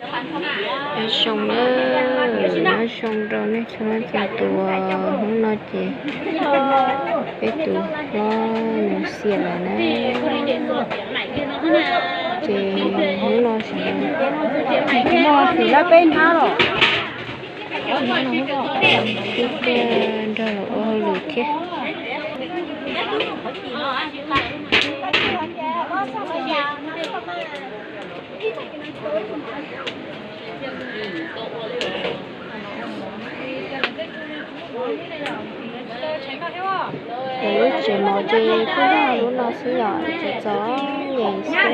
Nyob zoo na, nyob zoo rau nej txhua leej txhua tus. Hnub no ces peb tus hlob nws xiam lawm na, ces hnub no sawv daws peb hnab los nrog los ua hauj lwm thiab. Lub tsev mov ces kuj yog lub no xwb yom, tsis txom nyem xwb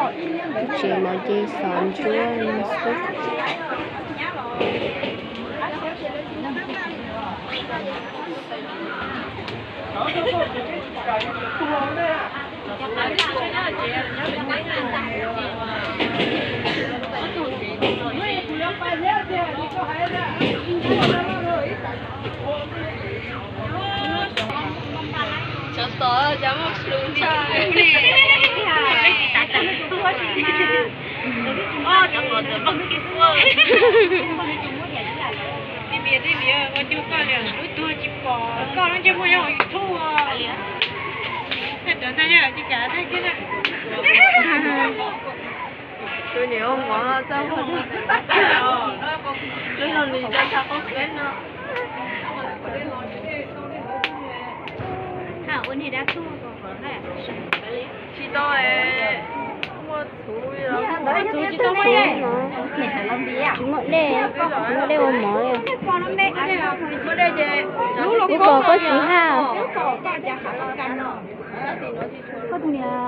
os. Lub tsev mov ces xov ntsuab no xwb. Tus niam ua mov txaj muag, lub no nws tso tshaj qub peb no. Tsis tau, muaj txhuv, tsis muaj dej, muaj dej ua mov li. Ib ko koj tsis haj,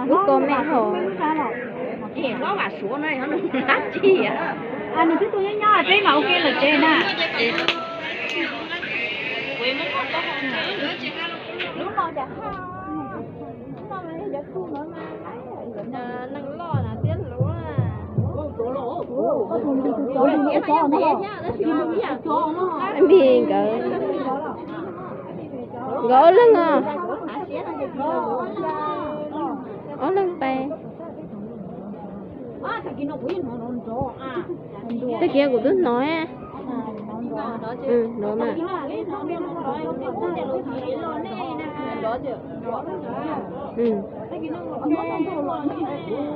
ib ko me hauv. Nws twb tuaj nyob nyob peb mam ua ke lawm tsev na. Neeg loj na tiab luv. Npis nkawd, nkawd ob leeg os, ob leeg pais. Tag kis kuv twb hnov, hnov mas.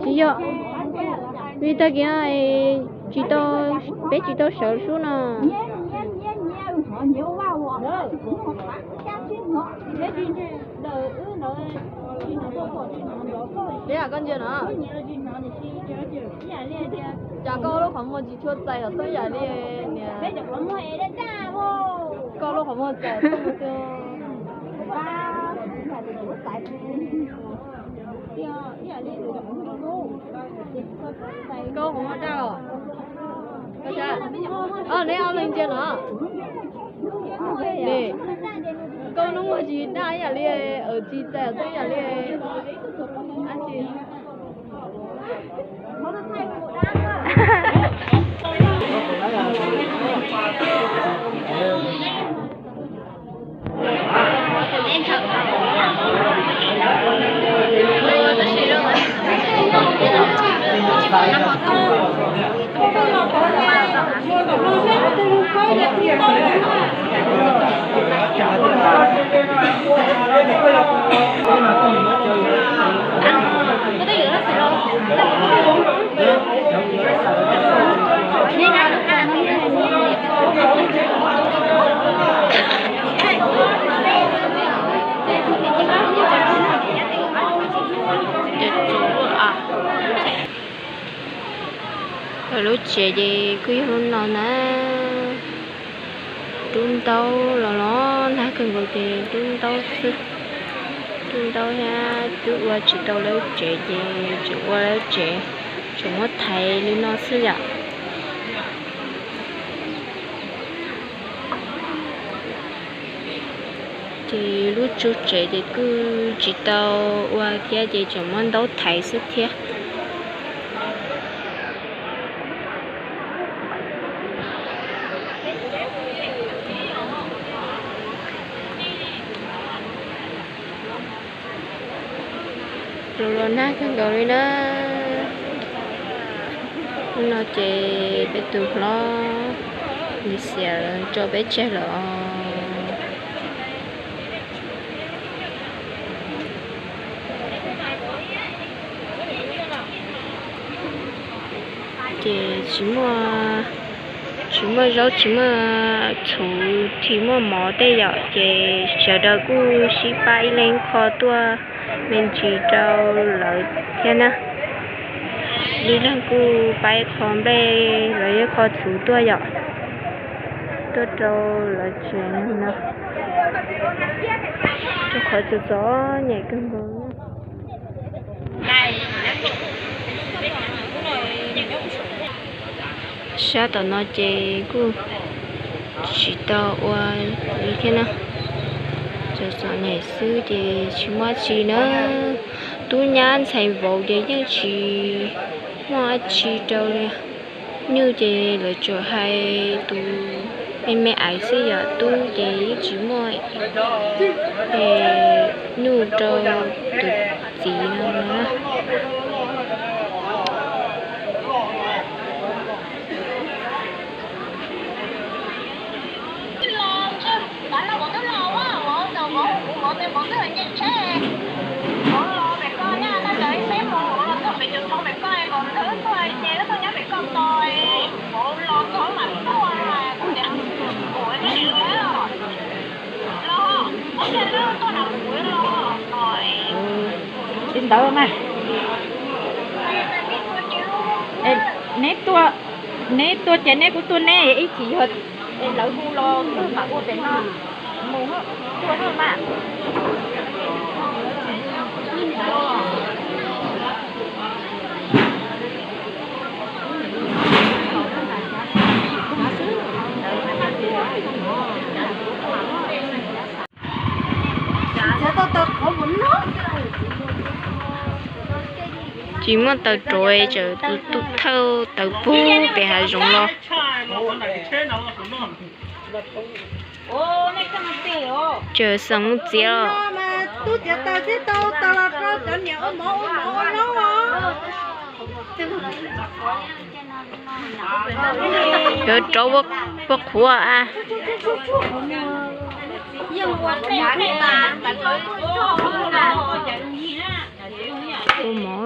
Tsis yog, vim tag kis no tsis tau, peb tsis tau sawv sub no. Peb koj ntsia no. Cas koj lub qhov muag tsis tshua txais os, xwb yam li niam. Koj lub qhov muag txais xwb. Koj qhov muag daj os. Neb ob leeg ntsia no. Koj lub muag tsis daj ib yam li, tsis txais xwb yam li. Lub tsev ces kuj yog lub no na. Rub ntaub los los nag kawg nkaus ces rub ntaub xwb. Rub ntaub thiab twb ua tsis tau lawv tsev ces tseem ua lawv tsev, tseem muab thaiv li no xwb yom. Ces lub tsu tsev ces kuj tsis tau ua thiab ces tseem muab ntaub thaiv xwb thiab. Los los nag kawg nkaus li na. No ces peb tus hlob xiam tso peb tseg lawm. Ces tsis muaj, tsis muaj zaub tsis muaj txhuv tsis muaj mov tej yom, ces sawv daws kuj sib pab ib leeg kho tuaj me ntsis rau lawv thiab na. Ib leeg kuj pab ib qho nplej los yog ib qho txhuv tuaj yom, tuaj rau lawv tsev no. Rau qhov txom txom nyem kawg nkaus. Sab tom no ces kuj tsis tau ua li thiab na. Txom txom nyem xwb ces tsis muaj dab tsi na. Tub nyab ntxhais vauv ces yeej tsis muaj dab tsi rau li. Nyuj ces lawv tsuas hais tus me me ais xwb yom, tub ces yeej tsis muaj nyuj rau tus txiv no na. Tsis ntawd mas, neb tuaj, neb tuaj ces neb kuj tuaj neb, ib chim yog lawv hu los mam ua pem no mus, tuaj mas. Tsis muaj taws rauv, tseem tu thawj taws pug pem hav zoov los. Tseem xeem mus txiav os. Yuav rauv puag qhuav a. Ua mov.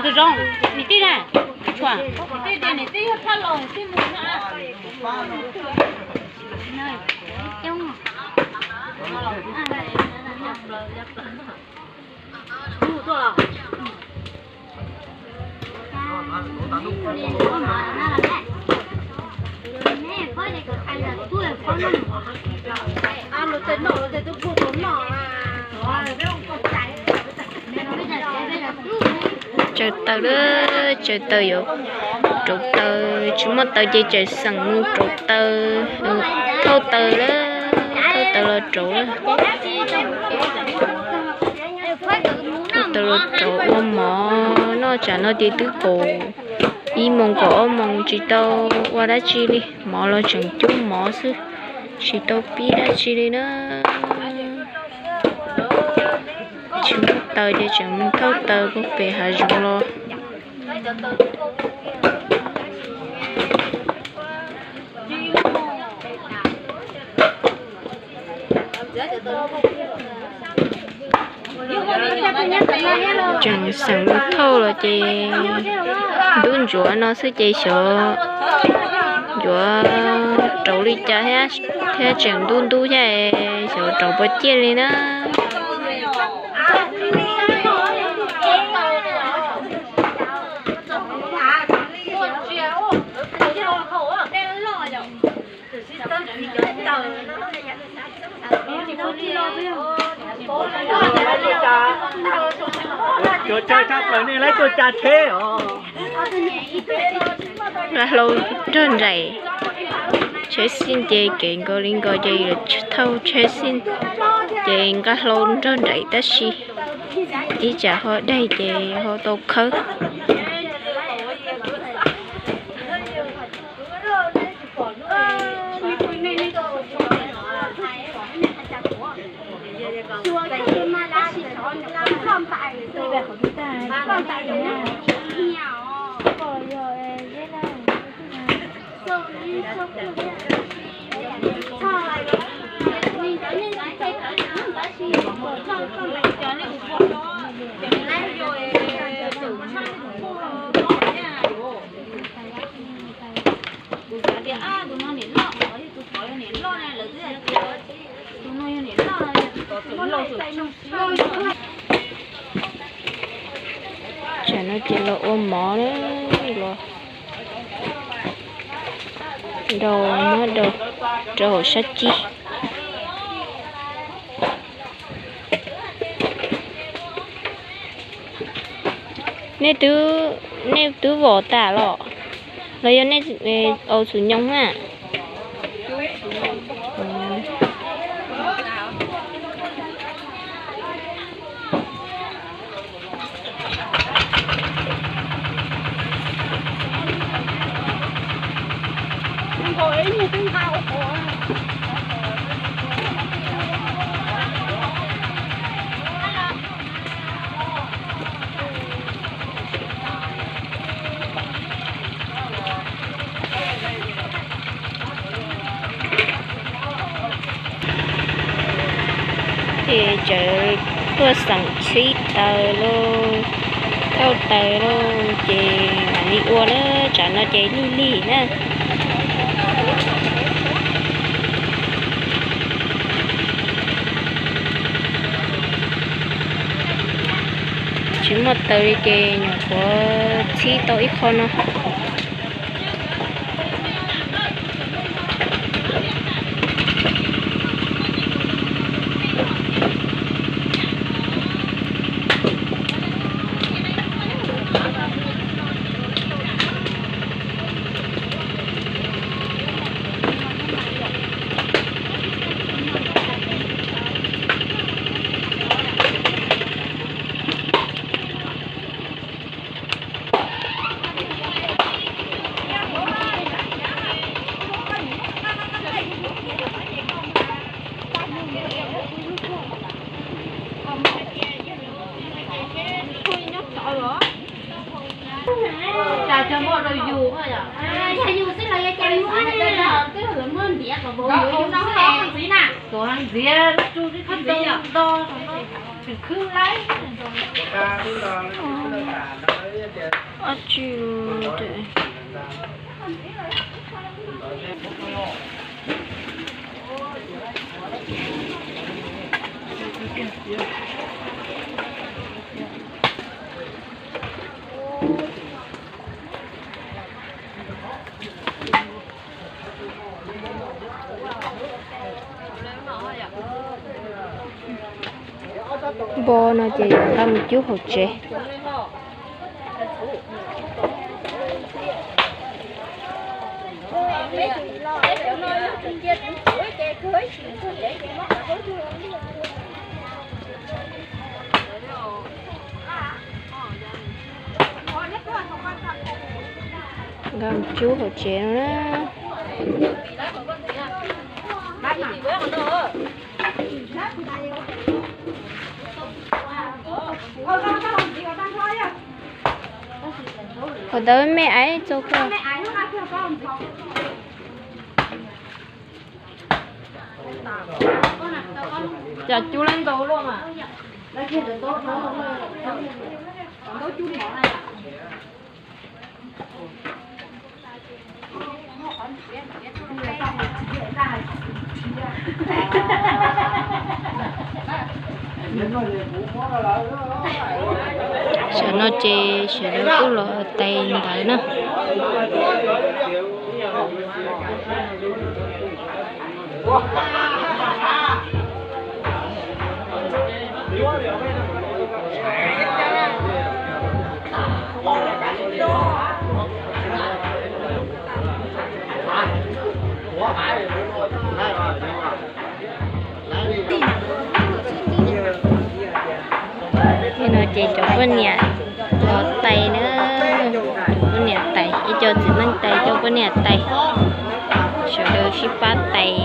Tus zoo, niam tij na, niam tij tias niam tij yog phaj los niam tij mus na. Tsaws taws lawm, tsaws taws yuav rauv taws, tsis muaj taws ces tseem xeem mus rauv taws, thauj taws lawm, thauj taws los rauv lawm. Thauj taws los rauv ua mov noj, tsam no ces twb kaum ib moos kaum ob moos tsis tau ua dab tsi li, mov los tseem cub mov xwb, tsis tau pib dab tsi li na. Tsis muaj taws ces tseem mus thauj taws puag pem hav zoov los. Tseem xeem mus thauj los ces ntub ntsuav no xwb ces xyov yuav rauv li cas thiab, thiab tseem ntub ntub thiab, xyov rauv puas ciaj li na. Nqa hlau nrog nraim, tsheb xij ces kev nkaus li nkaus ces yuav thauj tsheb xij, ces nqa hlau nrog nraim tab sis ib tsam ho daig ces ho tau khawb. Tsam no ces los ua mov na, los rau, muab rau, rau hauv sab cib. Nej twb, nej twb vom tas los, los yog nej au xum nyoos na? Ces tseem tuaj xeem txhib taws lauj, thauj taws lauj, ces mam li ua na, tsam no ces lig lig na. Tsis muaj taws li ces nyuam qhuav txhib tau ib qho no. Npo no ces yuav nqa mus cub hauv tsev. Nqa mus cub hauv tsev no na. Qhov ntawd me aiv txog kawg. Cas cub lawm ntau luaj mas. Tam no ces sawv daws kuj los tais ntawv na. Nim no ces cov poj niam los tais na, cov poj niam tais, ib co txiv neej tais, cov poj niam tais, sawv daws sib pab tais.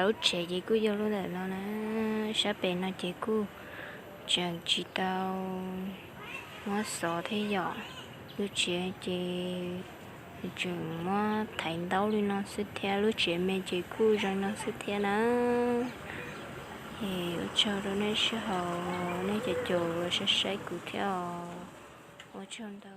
Lub tsev ces kuj yog lub ntawm no na, sab pem no ces kuj tseem tsis tau muab xov thiab yom. Lub tsev ces tseem muab thaiv ntaub li no xwb thiab, lub tsev me ces kuj zoo no xwb thiab na. Es ua tsaug rau nej sib haum, nej cov caum uas saib saib kuv thiab os. Ua tsaug ntau.